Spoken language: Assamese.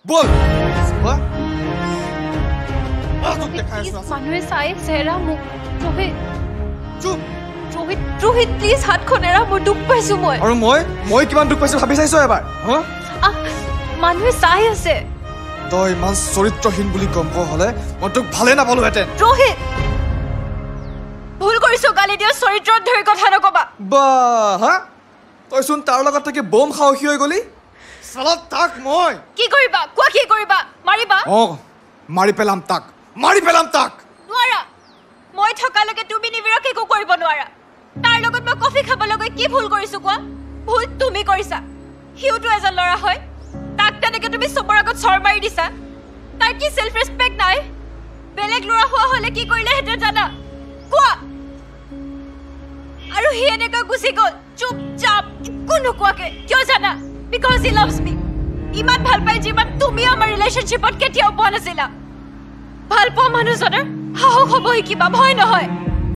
বল। মানুহে চাই আছে, এৰা মোক। ৰোহিত, চুপ। ৰোহিত, ৰোহিত, প্লিজ হাতখন এৰা, মোৰ দুখ পাইছো মই। আৰু মই কিমান দুখ পাইছো ভাবি চাইছ এবাৰ? মানুহে চাই আছে। তই ইমান চৰিত্ৰহীন বুলি গম পোৱা হ'লে মই তোক ভালে নাপালোহেঁতেন। ৰোহিত, ভুল কৰিছো গালি দিয়া, চৰিত্ৰত ধৰি কথা নকবা। বা হা, তইচোন তাৰ লগত থাকি বম সাহসী হৈ গলি। চালা তাক মই কি কৰিবা কোৱা? কি কৰিবা? মাৰিবা? অ, মাৰি পেলাম তাক, মাৰি পেলাম তাক। নোৱাৰা, মই থকালৈকে তুমি নিবিড়ক একো কৰিব নোৱাৰা। তাৰ লগত মই কফি খাবলৈ গৈ কি ভুল কৰিছো কোৱা? ভুল তুমি কৰিছা। সিওতো এজন ল'ৰা হয়, তাক তেনেকে তুমি চবৰ আগত চৰ মাৰি দিছা। তাৰ কি চেল্ফ ৰেচপেক্ট নাই? বেলেগ ল'ৰা হোৱা হ'লে কি কৰিলেহেঁতেন জানা? কোৱা। আৰু সি এনেকৈ গুচি গ'ল চুপচাপ, একো নোকোৱাকে। কিয় জানা? Because he loves me. ইমান ভাল পাই যিমান তুমি আমাৰ ৰিলেশ্যনশ্বিপত কেতিয়াও পোৱা নাছিলা। ভাল পোৱা মানুহজনৰ সাহস হ'ব শিকিবা, ভয় নহয়।